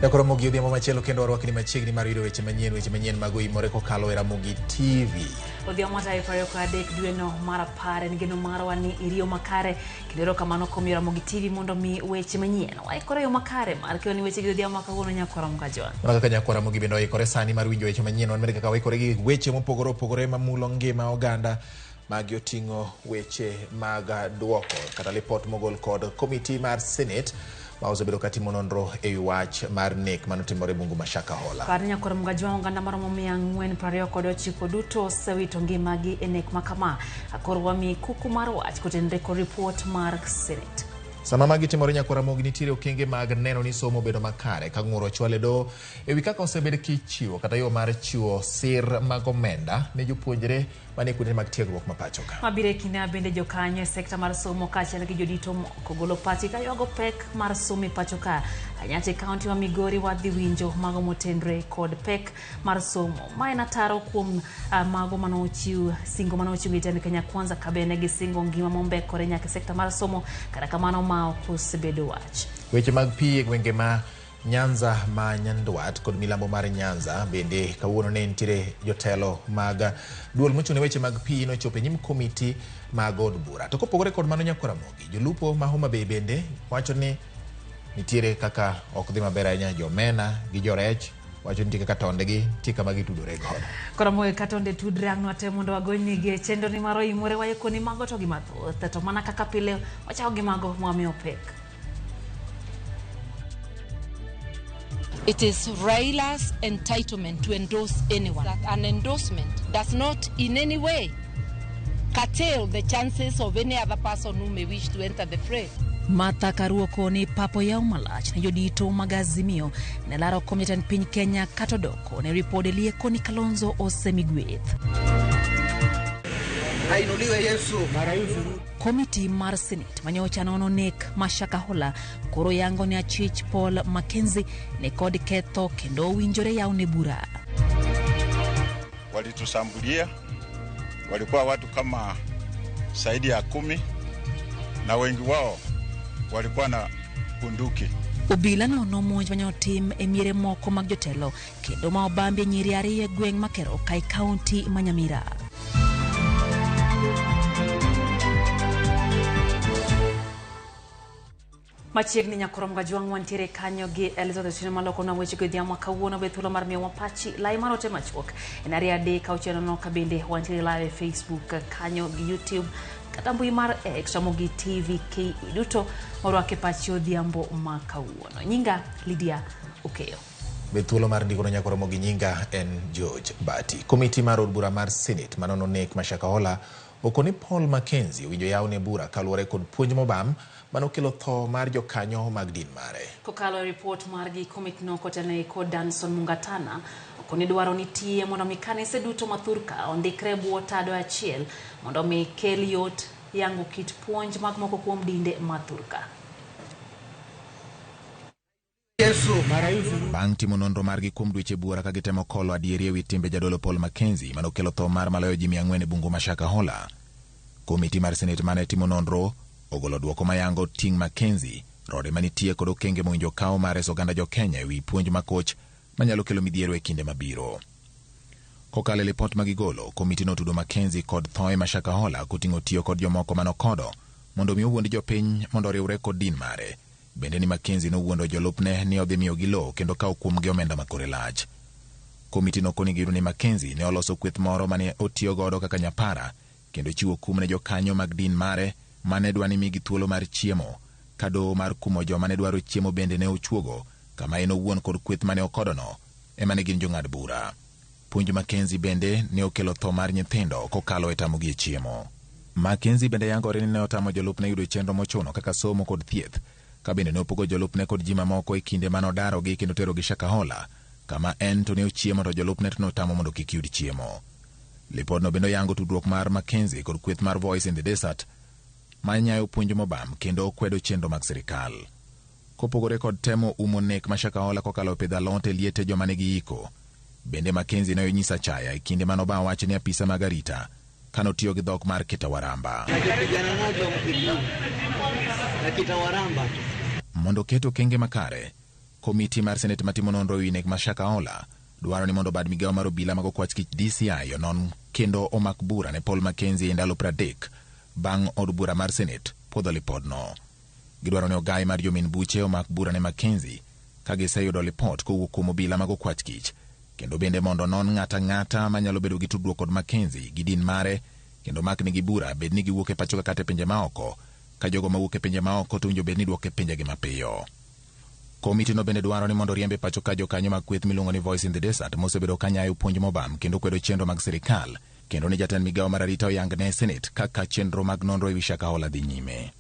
Nyakoro Ramogi odhiambo machielo kendo warwakni machiegni mar yudo weche manyien, weche manyien mag oimore kokalo e Ramogi TV. Odhiambo mar tarik 23 dweno mar 10 en geno marwa ni iriyo makare kendo erokamano kuom yo Ramogi TV mondo mi weche manyien waikore yo makare mar kelo ni weche gi odhiambo ma kawuono nyakwar Ramogi Kajwang'. Mana kaka nyakwar Ramogi bende oikore sani mar winjo weche manyien, wan bende kaka waikore gi weche mopogore opogore mamulo ngima oganda. Magi oting'o weche mag duoko kata lipot mogol kod komiti mar Senate ma osebedo katimo nonro e wi wach mar nek manotimore bungu ma Shakahola. Par ni nyakwar Mgajwang' oganda maromo 429 duto osewito ngimagi e nek ma kama. Koro wami kuku mar wach kotenre kod ripot mar Senate. Sama magi timore nyakwar Ramogi nitiere okenge mag neno ni somo obedo makare ka ng'ur ochwal e doho e wi kaka osebed kichiwo kata yo mar chiwo sir mag omenda ne jopuonjre manie kuonde mag tiegruok ma pacho ka. Mabiro e kinde ma bende jokanyo e sekta mar somo kaachiel gi jodito moko golo pachgi ka ywago pek mar somo e pacho ka. Anyati e kaunti ma Migori wadhi winjo mago motenre kod pek mar somo. Ma en ataro kuom uh, mago manochiw singo manochiw gi jatend Kenya Kwanza ka bende gisingo ngima mombekore nyaka e sekta mar somo kata kamano ma ok osebedo wach. Weche mag pi e gwenge ma Nyanza ma Nyandwat kod milambo mar Nyanza bende kawuono ne nitiere jotelo mag duol mochung' ne weche mag pi nochopo e nyim komiti mag od bura. To kopogore kod mano Nyakwar Ramogi, jolupo ma Homa Bay bende wacho ni nitiere kaka ok dhi maber ahinya jomena gi jorech wacho nitie kaka tondegi nitie kama gitudore godo. Koro moyo ka tonde tudre ang' nwatem mondo wagonyni gi chenro ni mar oimore wayo koni mago to gi mathoth to mana kaka pile wachako gi mago mwamiyo pek. It is Raila's entitlement to endorse anyone. That an endorsement does not in any way curtail the chances of any other person who may wish to enter the fray. Martha Karua koni pap oyaw malach ne jodito mag Azimio ne laro kom jatend piny Kenya kata odoko ne ripode lieko ni Kalonzo osemi gweth. Ainuliwe Yesu. Komiti mar Senate manyocha nono nek ma Shakahola koro yango ni achich Paul Mackenzie ni kod ketho kendo owinjore yawne bura. Walitusambulia, walikuwa watu kama zaidi ya 10 na wengi wao walikuwa na bunduki. Obila nono monj mane otim e miere moko mag jotelo kendo ma obambie nyiri ariyo e gweng' ma Keroka e kaunti ma Nyamira. Machiegni nyakorom gajwang' wantiere kanyo gi Elizabeth Otieno maloko na weche godhiambo ma kawuono be thuolo mar miyowa pachi lai mar ote machuok en 2 3 6 0 ka bende wantiere live e Facebook kanyo gi YouTube kata mbui mar X Ramogi TV KE duto warwake pachi odhiambo ma kawuono. Nyinga Lydia Okeyo. Be thuolo mar ndiko ne Nyakoromo gi nyinga en George Bati. Komiti mar od bura mar Senate manono nek ma Shakahola okoni Paul Mackenzie owinjo yawne bura kaluwore kod puonj mobam manokelo tho mar jokanyo mag din mare. Kokalo e ripot margi, komitno kotelnegi kod Danson Mungatana okoni dwaro nitie mondo mi kanise duto ma thurka ondikre e bwo tado achiel mondo mi kel yot yango kit puonj mag moko kuom dinde ma thurka. Bang' timo nonro margi kuom dweche buora ka gitemo kolo adieri ewi timbe jadolo Paul Mackenzie manokelo tho mar maloyo ji 400 e bungu ma Shakahola. Komiti mar Senate mane timo nonro ogolo duoko mayango ting' Mackenzie, rode manitie kod okenge mowinjo kaw mar reso oganda jo Kenya ewi puonj makoch manyalo kelo midhiero e kinde mabiro. Kokalo e lipot magigolo, komiti notudo Mackenzie kod thoe ma Shakahola koting'o tiyo kod jomoko manokodo mondo omi owuond jopiny mondo oriwre kod din mare. Bende ni Mackenzie nowuondo jolupne ni odhi miyogi lowo kendo kawo kuomgi omenda ma kore lach. Komiti nokoni giyudo ni Mackenzie ne oloso kweth moro mane otiyo godo kaka nyapara kendo chiwo kum ne jokanyo mag din mare mane dwa ni migi thuolo mar chiemo, ka doho mar kumo joma ne dwaro chiemo bende ne ochuogo kama en owuon kod kweth mane okodono ema ne gin jong'ad bura. Puonj Mackenzie bende ne okelo tho mar nyithindo kokalo e tamogi e chiemo. Mackenzie bende yangore ni ne otamo jolupne yudo chenro mochuno kaka somo kod thieth, ka bende ne opogo jolupne kod ji mamoko e kinde mane odarogi kendo terogi Shakahola, kama en to ne ochiemo to jolupne to notamo mondo kik yud chiemo. Lipodno bende oyango tudruok mar Mackenzie kod kweth mar Voice in the Desert ma nyayo puonj mobam kendo kwedo chenro mag sirikal. Kopogore kod temo umo nek ma Shakahola kokalo pidho alot e liete joma nigi iko. Bende Mackenzie ne onyiso achaya e kinde mane obawo wach ne apisa mag arita kanotiyo gi dhok mar Kitawaramba. Mondo oket okenge makare, Komiti mar Senet matimo nonro ewi nek ma Shakahola dwaro ni mondo bad migawo mar obila mag okwach kich DCI onon kendo omak bura ne Paul Mackenzie e ndalo 30 bang' od bura mar Senet puodho lipodno. Gidwaro ni ogai mar jomin buche omak bura ne Mackenzie ka giseyudo lipot kowuok kuom obila mag okwach kich, kendo bende mondo onon ng'ata ng'ata manyalo bedo gi tudruok kod Mackenzie gi din mare kendo maknegi bura bed ni giwuok e pacho kata e pinje maoko, ka jogo mawuok e pinje maoko to owinjo bed ni duok e pinjegi mapiyo. Komiti no bende dwaro ni mondo oriemb e pacho ka jokanyo mag kweth miluongo ni Voice in the Desert mosebedo ka nyayo puonj mobam kendo kwedo chenro mag sirikal, kendo ni jatend migawo mar arita oyang ne Senate kaka chenro mag nonro ewi Shakahola dhi nyime.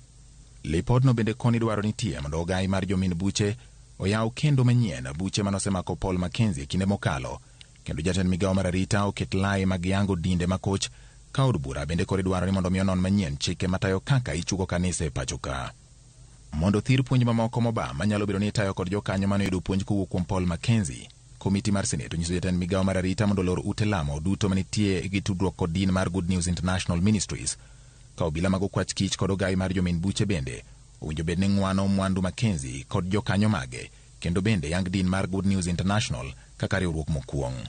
Lipodno bende koni dwaro nitie mondo ogai mar jomin buche oyaw kendo manyien buche manosemako Paul Mackenzie e kinde mokalo, kendo jatend migawo mar arita oket lai mag yango dinde makoch ka od bura bende koro idwaro ni mondo mi onon manyien chike matayo kaka ichuko kanise e pacho ka. Mondo thir puonj mamoko mobam manyalo bedo ni itayo kod jokanyo mane oyudo puonj kowuok kuom Paul Mackenzie, komiti mar Senate onyiso jatend migawo mar arita mondo olor ute lamo duto manitie gi tudruok kod din mar Good News International Ministries, ka obila mag okwach kich kod ogai mar jomin buche bende owinjo bed ni ng'wano mwandu Mackenzie kod jokanyo mage, kendo bende yang din mar Good News International kaka riwruok mokuong'.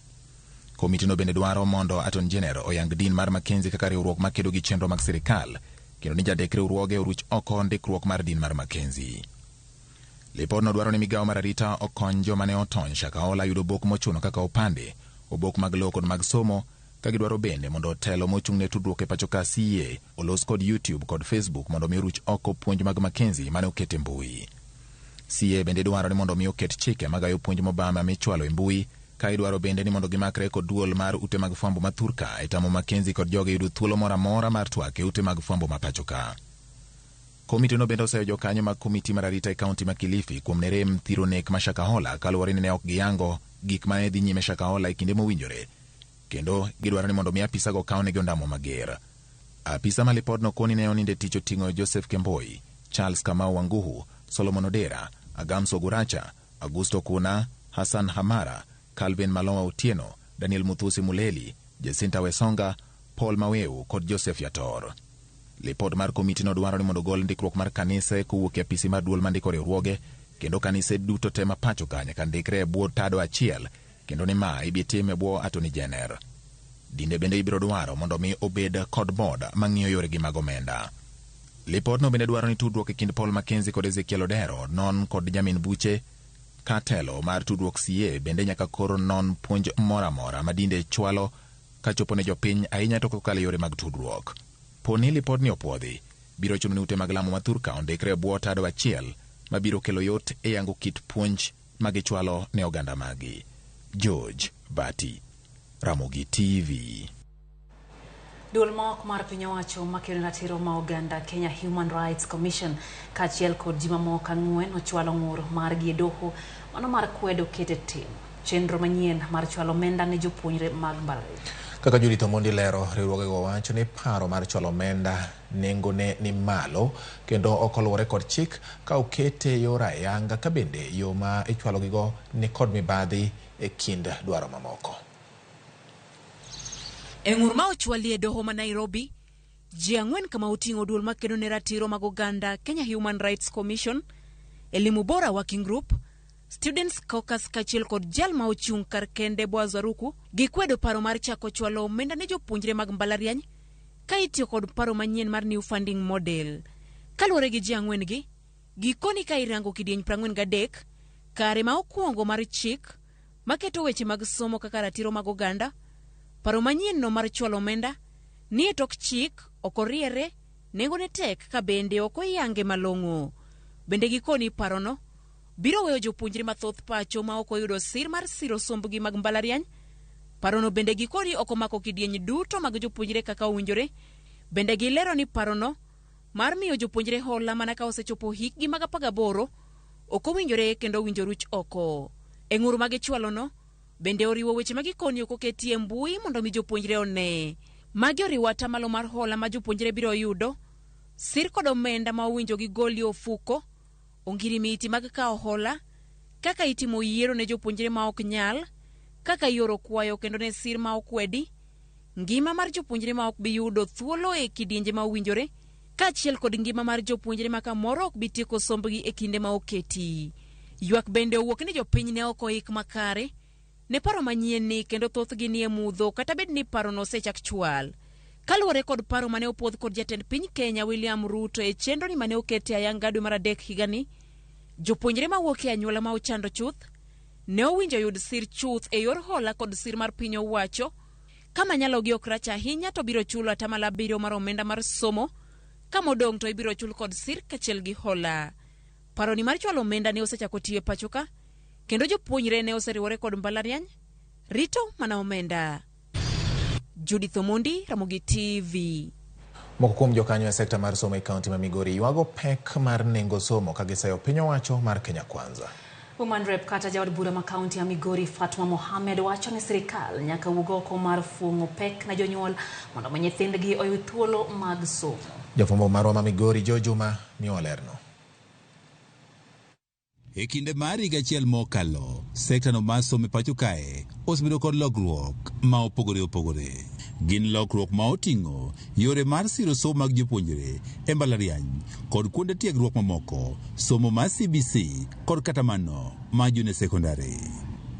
Komitino bende dwaro mondo Attorney General oyang din mar Mackenzie kaka riwruok makedo gi chenro mag sirikal, kendo ni jandek riwruoge oruch oko ndikruok mar din mar Mackenzie. Lipodno dwaro ni migawo mar arita okony joma ne otony Shakahola yudo obok mochuno kaka opande, obok mag lowo kod mag somo, ka gidwaro bende mondo telo mochung' ne tudruok e pacho ka CA olos kod YouTube kod Facebook mondo mi oruch oko puonj mag Mackenzie mane oket e mbui. CA bende dwaro ni mondo mi oket chike magayo puonj mobama michwalo e mbui, ka idwaro bende ni mondo gimakre kod duol mar ute mag fwambo ma thurka e tamo Mackenzie kod joge yudo thuolo moro amora mar twak e ute mag fwambo ma pacho ka. Komiti no bende oseyo jokanyo mag komiti mar arita e kaunti ma Kilifi kuom ne rem thiro nek ma Shakahola kaluwore ni ne ok giyango gik mane dhi nyime Shakahola e kinde mowinjore, kendo gidwaro ni mondo mi apisago kawnegi ondamo mager. Apisa ma lipodno koni ne oninde tich oting'o Joseph Kemboi, Charles Kamau Wanguhu, Solomon Odera, Agamso Guracha, Augusto Kuna, Hassan Hamara, Calvin Malowa Otieno, Daniel Muthusi Muleli, Jacinta Wesonga, Paul Maweu kod Joseph Yator. Lipot mar komiti no dwaro ni mondo ogol ndikruok mar kanise kowuok e apisi mar duol mandiko riwruoge, kendo kanise duto te ma pacho ka nyaka ndikre e bwo tado achiel, kendo ni ma ibi tim e bwo Attorney General. Dinde bende ibiro dwaro mondo mi obed kod board mang'iyo yoregi mag omenda. Lipodno bende dwaro ni tudruok e kind Paul Mackenzie kod Ezekiel Odero non kod jamin buche ka telo mar tudruok CA bende nyaka koro non puonj moro amora ma dinde chwalo kachopo ne jopiny ahinya to kokalo e yore mag tudruok. Poni lipodni opuodhi, biro chuno ni ute mag lamo ma thurka ondikre e bwo tado achiel mabiro kelo yot e yango kit puonj ma gichwalo ne oganda magi. George Bati, Ramogi TV. Duol ma ok mar piny owacho makedo ne ratiro ma oganda Kenya Human Rights Commission kaachiel kod ji mamoko ang'wen ochwalo ng'ur margi e doho mano mar kwedo kete tim chenro manyien mar chwalo omenda ne jopuonjre mag mbalariany. Kaka Judith Omondi lero, riwruogego wacho ni paro mar chwalo omenda nengone ni malo kendo ok oluwore kod chik ka okete yor ayanga ka bende yo ma ichwalogigo ni kod mibadhi e kind dwaro mamoko. E ng'ur ma ochwali e doho ma Nairobi, ji ang'wen kama oting'o duol makedo ne ratiro mag oganda Kenya Human Rights Commission, Elimu Bora Working Group, Students Caucus kaachiel kod jal ma ochung' kar kende Boaz Waruku gikwedo paro mar chako chwalo omenda ne jopuonjre mag mbalariany ka itiyo kod paro manyien mar New Funding Model. Kaluwore gi ji ang'wen gi, gikoni ka irango kidieny 43 kare ma okwongo mar chik maketo weche mag somo kaka ratiro mag oganda, paro manyien no mar chwalo omenda ni e tok chik ok oriere, nengone tek ka bende ok oyange malong'o. Bende gikoni parono biro weyo jopuonjre mathoth pacho ma ok oyudo sir mar siro sombgi mag mbalariany. Parono bende gikoni ok omako kidieny duto mag jopuonjre kaka owinjore. Bende gilero ni parono mar miyo jopuonjre hola mana ka osechopo hikgi mag 18 ok owinjore kendo owinjo ruch oko. E ng'ur ma gichwalono bende oriwo weche ma gikoni ok oketie mbui mondo mi jopuonjre one. Magi oriwo atamalo mar hola ma jopuonjre biro yudo, sir kod omenda ma owinjo gigolie ofuko, ongirimiti mag kawo hola, kaka itimo yiero ne jopuonjre ma ok nyal, kaka ioro kwayo kendo ne sir ma okwedi, ngima mar jopuonjre ma ok bi yudo thuolo e kidienje ma owinjore, kaachiel kod ngima mar jopuonjre ma kamoro ok bi tieko sombgi e kinde ma oketi. Ywak bende owuok ni jopiny ne ok oik makare ne paro manyien ni kendo thothgi nie mudho kata bed ni parono osechak chwal. Kaluwore kod paro mane opuodh kod jatend piny Kenya William Ruto e chenro ni mane okete ayanga dwe mar adek higani, jopuonjre mawuok e anyuola ma ochando chuth ne owinjo yud sir chuth e yor hola kod sir mar piny owacho. Kama nyalogi ok rach ahinya to biro chulo atamalo abiriyo mar omenda mar somo, ka modong' to ibiro chul kod sir kaachiel gi hola. Paroni mar chwalo omenda ne osechako tiyo e pacho ka, kendo jopuonjre ne oseriwore kod mbalariany rito mana omenda. Judith Omondi, Ramogi TV. Moko kuom jokanyo e sekta mar somo e kaunti ma Migori ywago pek mar nengo somo ka gisayo piny owacho mar Kenya Kwanza. Woman Rep kata jaod bura ma kaunti ya Migori Fatma Mohamed wacho ni sirikal nyaka wuog oko mar fuong'o pek na jonyuol mondo mi nyithindgi oyud thuolo mag somo. Jafwambo marwa ma Migori Joe Juma miyowa lerno. E kinde mar higa achiel mokalo, sekta no mar somo e pacho kae osebedo kod lokruok ma opogore opogore. Gin lokruok ma oting'o yore mar siro somo mag jopuonjre e mbalariany kod kuonde tiegruok mamoko, somo mar CBC kod kata mano mar junior secondary.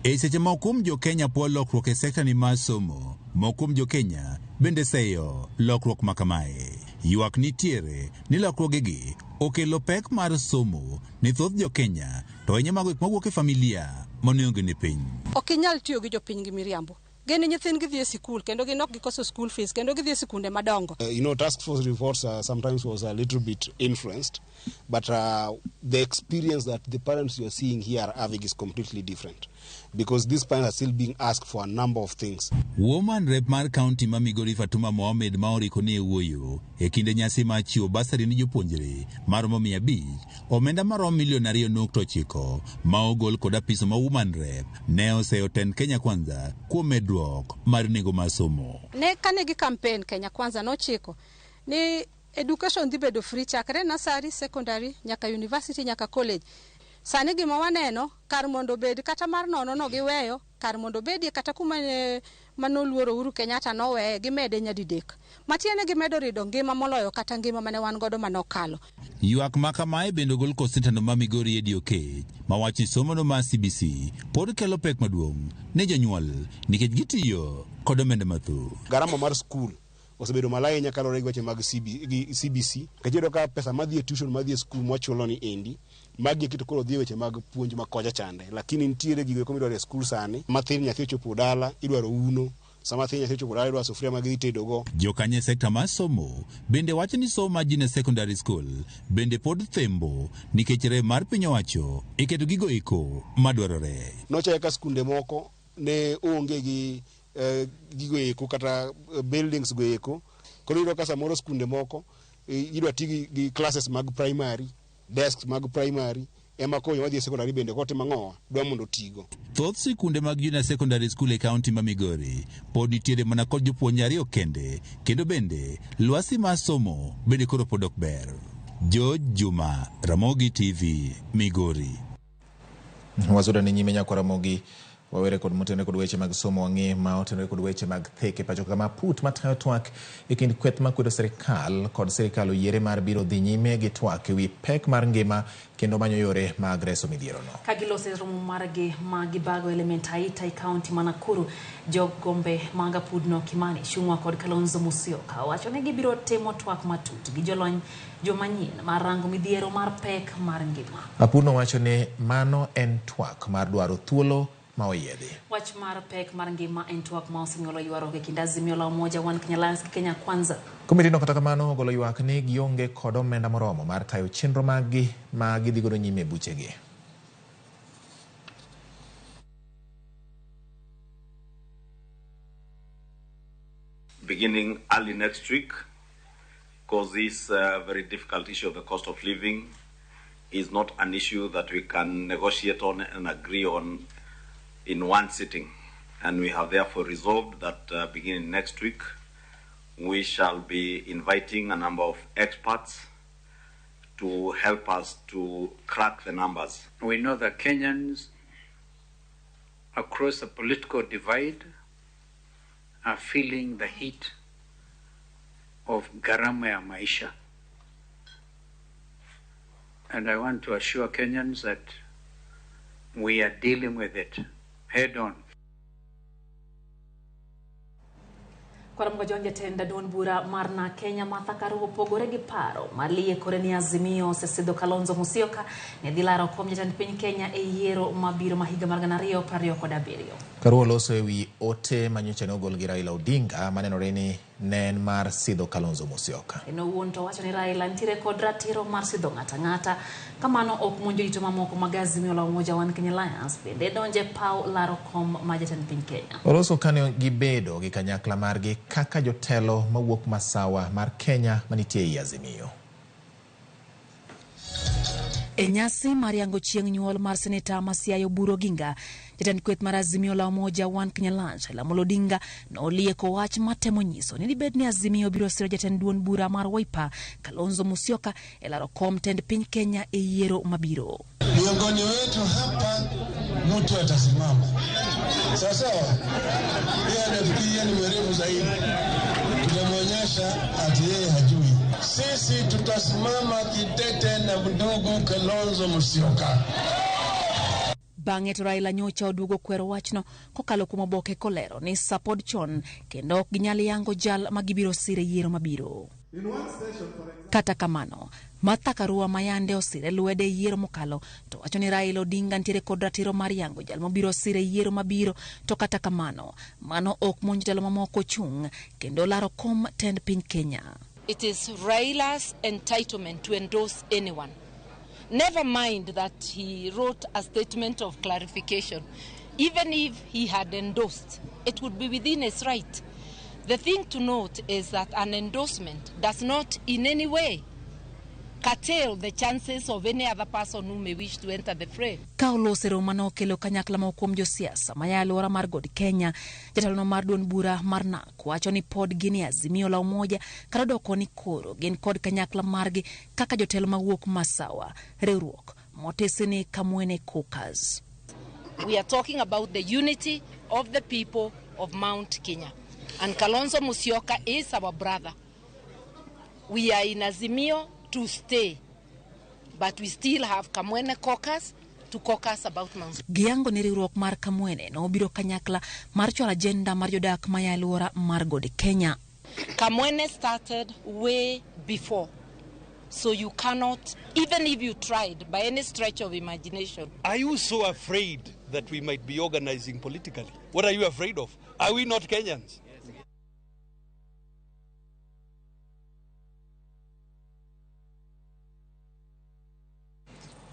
E seche moko kuom jo Kenya puo lokruok e sekta ni mar somo, moko kuom jo Kenya bende seyo lokruok ma kamae. Ywak nitiere ni lokruogegi okelo pek mar somo ne thoth jo Kenya, to ahinya mago mawuok e familia mane ni piny. Ok inyal tiyo gi jopiny gi miriambo. Gin nyithindgi dhi e sikul kendo gin ok gikoso school fees kendo gidhi e sikunde madongo. Task force reports sometimes was a little bit influenced, but the experience that the parents you are seeing here are having is completely different, because these parents are still being asked for a number of things. Woman Rep mar kaunti ma Migori Fatuma Mohamed ma oriko ni e wuoyo e kinde nyasi mar chiwo basari ni jopuonjre maromo 500, omenda maromo milion 2.9 ma ogol kod apis ma Woman Rep ne oseyo tend Kenya Kwanza kuom medruok mar nengo mar somo. Ne kane gi campaign Kenya Kwanza nochiko ni education dhi bedo free chakre nursery, secondary, nyaka university, nyaka college. Sani gima waneno kar mondo obed kata mar nono no giweyo, kar mondo obedie kata kuma manoluoro Uhuru Kenyatta noweye, gimede nyadidek. Matiende gimedo rido ngima moloyo kata ngima mane wan godo manokalo. Ywak ma kamae bende ogol kod seneta ma Migori Eddie Oketch mawacho ni somo no mar CBC pod kelo pek maduong' ne jonyuol nikech gitiyo kod omenda mathoth. Garama mar skul osebedo malo ahinya kaluwore gi weche mag CBC. Nikech iyudo ka pesa madhi e tuition madhi e skul mwachulo ni endi, magi eki to koro dhi e weche mag puonj ma kocha chande. Lakini nitiere gigo eko midwaro e skul sani. Mathin nyathi ochopo dala, idwaro uno. Sama thin nyathi ochopo dala, idwaro sufuria ma gidhi tedogo. Jokanyo e sekta mar somo bende wacho ni somo mar junior secondary school bende pod thembo nikech rem mar piny owacho e keto gigo eko madwarore. Nochako ka skunde moko ne onge gi gigo eko kata buildings go eko. Koro iyudo ka samoro skunde moko idwa ti gi classes mag primary, desks mag primary, ema koro joma dhi e secondary bende kotimo ang'owa, dwa mondo otigo. Thoth sikunde mag junior secondary school e kaunti ma Migori pod nitiere mana kod jopuonj ariyo kende, kendo bende lwasi mar somo bende koro pod ok ber. George Juma, Ramogi TV, Migori. Wasudo ni nyime nyakwa Ramogi, wawere kod motenore kod weche mag somo wang'e ma otenore kod weche mag theke pacho kama put matayo twak e kind kweth makwedo sirikal kod sirikal oyiere mar biro dhi nyime gi twak ewi pek mar ngima kendo manyo yore mag reso midhierono. Ka giloso e romo margi ma gibago Elementaita e kaunti ma Nakuru, jogombe mag apudno Kimani Ichung'wa kod Kalonzo Musyoka wacho ni gibiro timo twak matut gi jolony jomanyien mar rango midhiero mar pek mar ngima. Apudno wacho ni mano en twak mar dwaro thuolo ma oyiedhi. Wach mar pek mar ngima en twak ma osenyuolo ywaruok e kind Azimio la Umoja One Kenya Alliance gi Kenya Kwanza. Komitino kata kamano ogolo ywak ni gionge kod omenda moromo mar tayo chenro maggi ma gidhi godo nyime e buchegi. Beginning early next week, because this very difficult issue of the cost of living is not an issue that we can negotiate on and agree on in one sitting. And we have therefore resolved that beginning next week, we shall be inviting a number of experts to help us to crack the numbers. We know that Kenyans across the political divide are feeling the heat of gharama ya maisha. And I want to assure Kenyans that We are dealing with it head on. Kwaramogo John jatend duond bura mar na Kenya Martha Karua opogore gi paro maliekore ni Azimio osesidho Kalonzo Musyoka ne dhi laro kom jatend piny Kenya e yiero mabiro ma higa mar 2027. Karua loso ewi ote manyocha ne ogol gi Raila Odinga manenore ni ne en mar sidho Kalonzo Musyoka. En owuon to wacho ni Raila nitiere kod ratiro mar sidho ng'ato ang'ata kamano ok monj jorito mamoko mag Azimio la Umoja One Kenya Alliance bende donje paw laro kom ma jatend piny Kenya. Oloso kane gibedo gi kanyakla margi kaka jotelo mawuok masawa mar Kenya manitie ei Azimio. E nyasi mar yango chieng' nyuol mar seneta ma Siaya Oburu Oginga, jatend kweth mar Azimio la Umoja One Kenya Alliance Raila Amolo Odinga nolieko wach matemo nyiso ni dibed ni Azimio biro siro jatend duond bura mar Wiper Kalonzo Musyoka e laro kom tend piny Kenya e yiero mabiro. Miongoni wetu hapa mtu atasimama sawa sawa, yeye anafikiri yeye ni mwerevu zaidi, tutamwonyesha ati yeye hajui. Sisi tutasimama kidete na ndugu Kalonzo Musyoka. Bang'e to Raila nyocha oduogo kwero wachno kokalo kuom oboke kolero ni sa pod chon kendo ok ginyal yango jal ma gibiro sire yiero mabiro. Kata kamano, Martha Karua mayande osire lwedo e yiero mokalo to wacho ni Raila Odinga nitiere kod ratiro mar yango jal mobiro sire yiero mabiro, to kata kamano mano ok mon jotelo mamoko chung' kendo laro kom tend piny Kenya. It is Raila's entitlement to endorse anyone. Never mind that he wrote a statement of clarification. Even if he had endorsed, it would be within his right. The thing to note is that an endorsement does not in any way curtail the chances of any other person who may wish to enter the fray. Ka olose romo manokelo kanyakla moko kuom josiasa maya alwora mar God Kenya, jatelono mar duond bura mar NARC wacho ni pod gin e Azimio la Umoja kata doko ni koro gin kod kanyakla margi kaka jotelo mawuok Masawa, riwruok motesi ni Kamwene Caucus. We are talking about the unity of the people of Mount Kenya. And Kalonzo Musyoka is our brother. We are in Azimio to stay, but we still have Kamwene Caucus to caucus about Mount. Giyango ni riwruok mar Kamwene nobiro kanyakla mar chwalo agenda mar jodak maya alwora mar God Kenya. Kamwene started way before, so you cannot, even if you tried by any stretch of imagination. Are you so afraid that we might be organizing politically? What are you afraid of? Are we not Kenyans?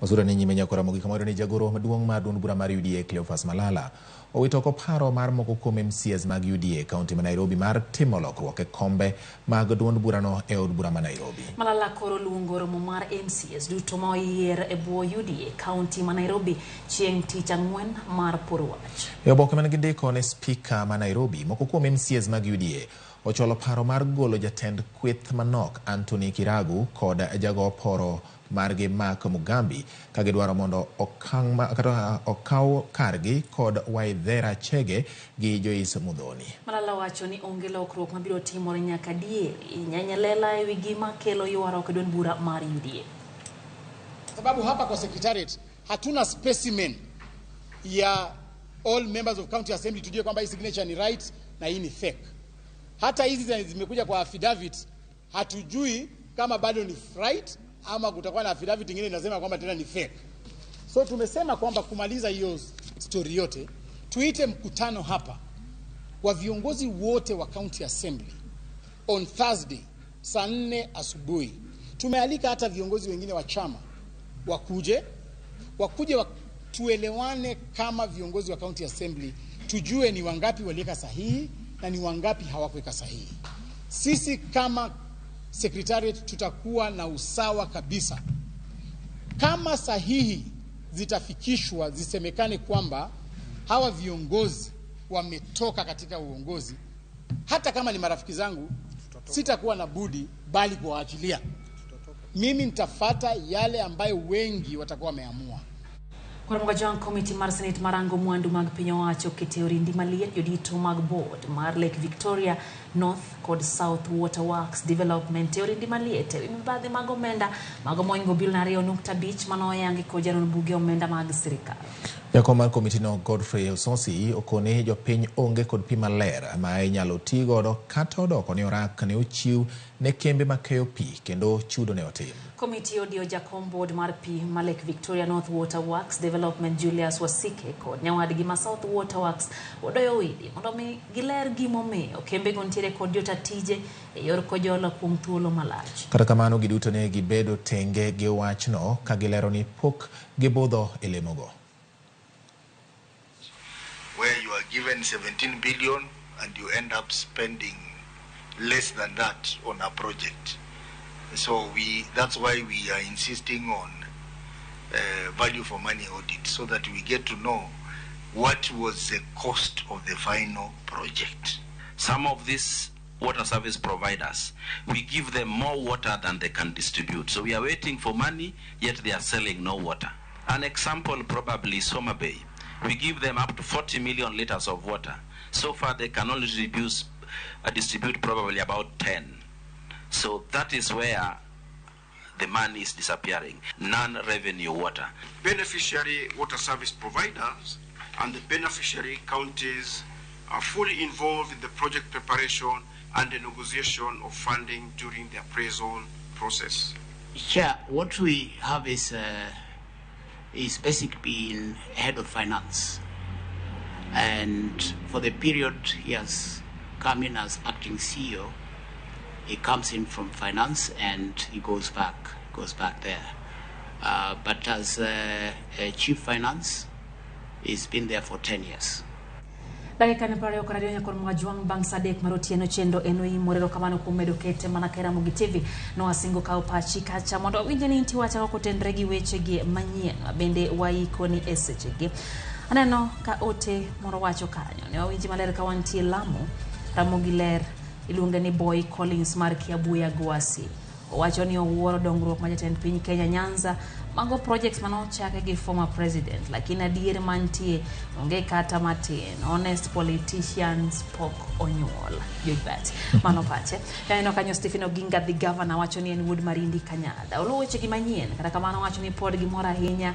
Wasura ni nyime nyakora mogik kamoro ni jagoro maduong' mar duond bura mar UDA Cleophas Malala owito oko paro mar moko kuom MCAs mag UDA kaunti ma Nairobi mar timo lokruok e kombe mag duond burano e od bura ma Nairobi. Malala koro luongo romo mar MCAs duto ma oyier e bwo UDA kaunti ma Nairobi chieng' tich ang'wen mar poro wach. E oboke mane gindiko ne spika ma Nairobi, moko kuom MCAs mag UDA ochwalo paro mar golo jatend kweth manok Anthony Kiragu kod jago poro margi Mark Mugambi ka gidwaro mondo okaw kargi kod Waithera Chege gi Joyce Muthoni. Malala wacho ni onge lokruok mabiro timore nyaka diere inyanya lela ewi gima kelo ywaruok e duond bura mar UDA. Sababu hapa kwa secretariat hatuna specimen ya all members of county assembly tujue kwamba hii signature ni right na hii ni fake. Hata hizi zimekuja kwa affidavit hatujui kama bado ni right ama kutakuwa na affidavit nyingine inasema kwamba tena ni fake. So tumesema kwamba kumaliza hiyo story yote tuite mkutano hapa wa viongozi wote wa county assembly on Thursday saa 4 asubuhi. Tumealika hata viongozi wengine wa chama wakuje tuelewane kama viongozi wa county assembly, tujue ni wangapi waliweka sahihi na ni wangapi hawakuweka sahihi. Sisi kama secretariat tutakuwa na usawa kabisa. Kama sahihi zitafikishwa zisemekane kwamba hawa viongozi wametoka katika uongozi, hata kama ni marafiki zangu, sitakuwa na budi bali kuwaachilia. Mimi nitafata yale ambayo wengi watakuwa wameamua. Kwaramogo Jong Committee mar Senate marango mwandu mag piny owacho kete orindi maliet jodito mag board mar Lake Victoria North kod South Water Works Development e orindi maliet ewi mibadhi mag omenda mago moingo bilion 2.5 manoyangi kod janon buge omenda mag sirikal. Jakom mar komitino Godfrey Osonsi okoni jopiny onge kod pi maler ma inyalo ti godo kata odoko ni orak ne ochiw ne kembe makeyo pi kendo chudo ne otim. Komiti odiyo jakom board mar pi ma Lake Victoria North Water Works Development Julius Wasike kod nyawadgi ma South Water Works Odoyo Owidi mondo mi giler gimomiyo kembego nitiere kod jota tije e yor kojolo kuom thuolo malach. Kata kamano giduto ne gibedo tenge gi wachno ka gilero ni pok gibudho e lemogo. Where you are given 17 billion and you end up spending less than that on a project. So that's why we are insisting on value for money audit, so that we get to know what was the cost of the final project. Some of these water service providers, we give them more water than they can distribute. So we are waiting for money, yet they are selling no water. An example probably is Homa Bay. We give them up to 40 million liters of water. So far they can only distribute probably about 10. So that is where the money is disappearing, non-revenue water. Beneficiary water service providers and the beneficiary counties are fully involved in the project preparation and the negotiation of funding during the appraisal process. Chair, what we have is basically been head of finance. And for the period he has come in as acting CEO, he comes in from finance and he goes back there. But as chief finance, he's been there for 10 years. Dakika ni 27 nyakor Mwajwang' bang' sa 3 mar otieno chenro en oimore. Erokamano kuom medo kete mana ka Ramogi TV. Nowasingo kawo pachi kacha mondo wawinj ni intie wach ang'o kotenre gi wechegi manyien bende waikoni e sechegi. Aneno ka ote moro wacho kanyo ne wawinji maler ka wantie Lamu. Ramogi ler iluonge ni Boy Collins mar Kiabuya Gwasi. Owacho ni owuoro dongruok ma jatend piny Kenya Nyanza mago projects manochake gi former president, lakini adier mantie onge kata matin. Honest politicians pok onyuol. Joybet mano pache. Aneno kanyo Stephen Oginga the governor wacho ni en wuod Marindi Kanyada. Oluwo wechegi manyien, kata kamano wacho ni pod gimor ahinya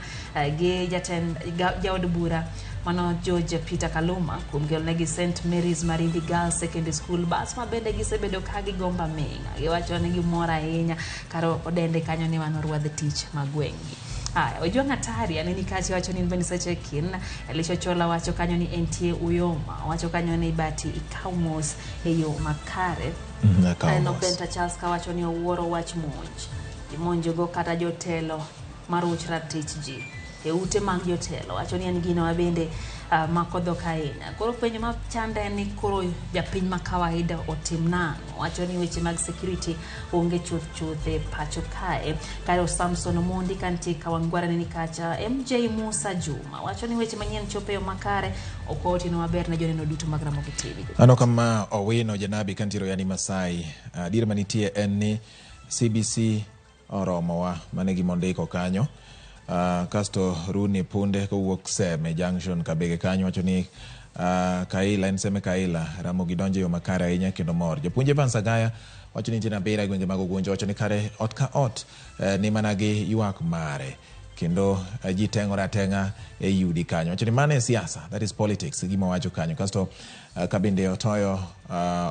gi jatend jaod bura mano George Peter Kaluma kuom kelonegi St Mary's Marindi Girls Secondary School bas ma bende gisebedo ka gigombo aming'a. Giwacho ni gimor ahinya kar odende kanyo ni mano rwadh tich ma gweng'gi. Aya, Ojwang' Atari aneni kacha wacho ni in bende seche kin. Elisha Chola wacho kanyo ni entie Uyoma. Wacho kanyo ni bati ikaw mos e yo makare. Aneno Benta Charles kawacho ni owuoro wach monj. Imonjogo kata jotelo maruch ratich ji e ute mag jotelo. Wacho ni en gino ma bende mako dhok ahinya. Koro penjo ma chande en ni koro japiny ma kawaida otim nang'o? Wacho ni weche mag security onge chuth chuth e pacho kae. Kae Samson Omondi kantie Kawangware ni kacha. MJ Musa Juma wacho ni weche manyien chopo e yo makare. Ok otieno maber ne joneno duto mag Ramogi TV. Aneno kama Owino Janabi kantiere yani Masai. Adier manitie en ni CBC oromowa, mano e gima ondiko kanyo. Kasto Runi Punde kowuok Seme Junction Kabege kanyo wacho ni Kaila en Seme Kaila Ramogi donjo e yo makare ahinya kendo mor. Japuonj Evans Agaya wacho ni nitie Nabira e gwenge mag Ugunja wacho ni kare ot ka ot ni mana gi ywak mare kendo ji teng'ore ateng'a e udi kanyo. Wacho ni mano e siasa, that is politics, gima wacho kanyo. Kasto kabinde otoyo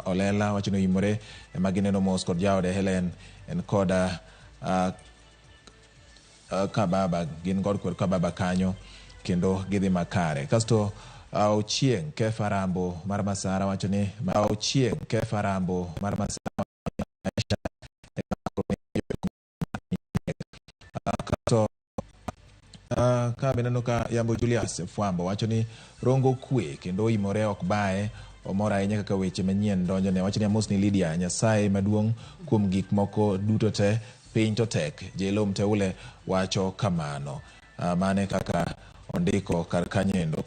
Olela wacho ni oimore ema gineno mos kod jaode Helen en kod Kababa gin kod kod Kababa kanyo kendo gidhi makare. Kasto Ochieng' Kefa Rambo mar Masara wacho ni Ochieng' Kefa Rambo mar Masara kasto ka be neno ka Yambo Julius Fwambo wacho ni Rongo kwe kendo oimore ok baye omor ahinya kaka weche manyien donjone. Wacho ni amos ni Lydia Nyasaye maduong' kuom gik moko duto te piny to tek. Jelo Mteule wacho kamano. Mane kaka ondiko kar kanyendo.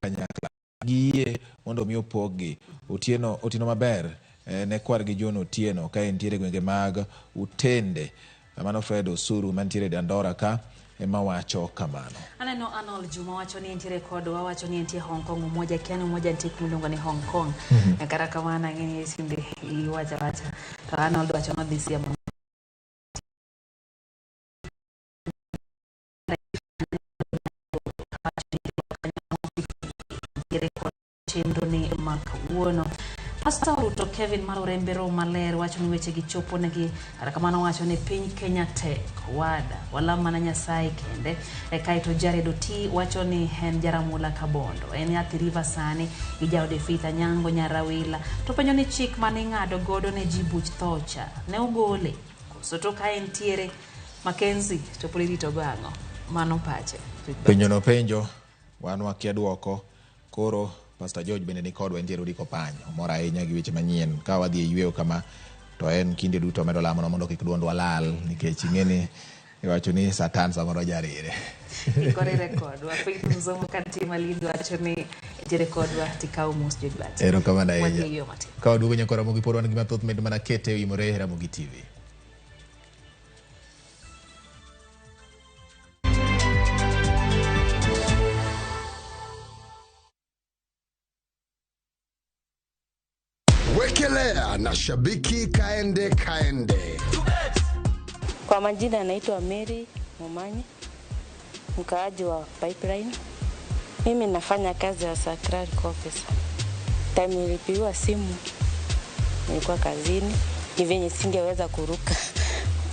Kanyakla giyie mondo mi opoggi. Otieno otieno maber ne kwargi John Otieno ka entiere gwenge mag Utende. Mano Fred Osuru mantiere Dandora ka ema wacho kamano. Aneno Arnold Juma wacho ni entiere kodwa, wacho ni entie Hong Kong, umoja kiani umoja nitie kuma iluongo ni Hong Kong. Kata kamano ang'e ni tinde iwacho awacha. To Arnold wacho nodhi Siaya. Kantiere kod chenro ni ma kawuono. Pastor Ruto Kevin mar Orembe Roho Maler wacho ni weche gi chopo negi, kata kamano wacho ni piny Kenya tek wada walam mana Nyasaye kende. Kaeto Jared Oti wacho ni en Jaramula Kabondo, en Athi River sani gi jaode Faith Anyango Nyarawila. To penjo ni chik mane ing'ado godo ne ji buch tho cha ne ogole koso to ka entiere Mackenzie to pod irito go ang'o? Mano pache. Penjo no penjo wan wakia duoko. Koro Pastor George bende ni kodwa entiere Odiko Pany. Omor ahinya gi weche manyien. Ka wadhi e yweyo kama to en kinde duto omedo lamono mondo kik duondwa lal nikech ing'e ni iwacho ni Satan samoro jarire. Ikorere kodwa. Faith Mzomo kantie Malindi wacho ni entiere kodwa tikaw mos George Bati. Erokamano Wadhi e ahinya. yweyo matin. Ka waduogo nyakwa Ramogi pod wan gi mathoth med mana kete oimore Ramogi TV. Wekelea na shabiki kaende kaende. Kwa majina anaitwa Mary Momanyi, mkaaji wa Pipeline. Mimi nafanya kazi ya clerical officer. Time nilipigiwa simu nilikuwa kazini, ni venye singeweza kuruka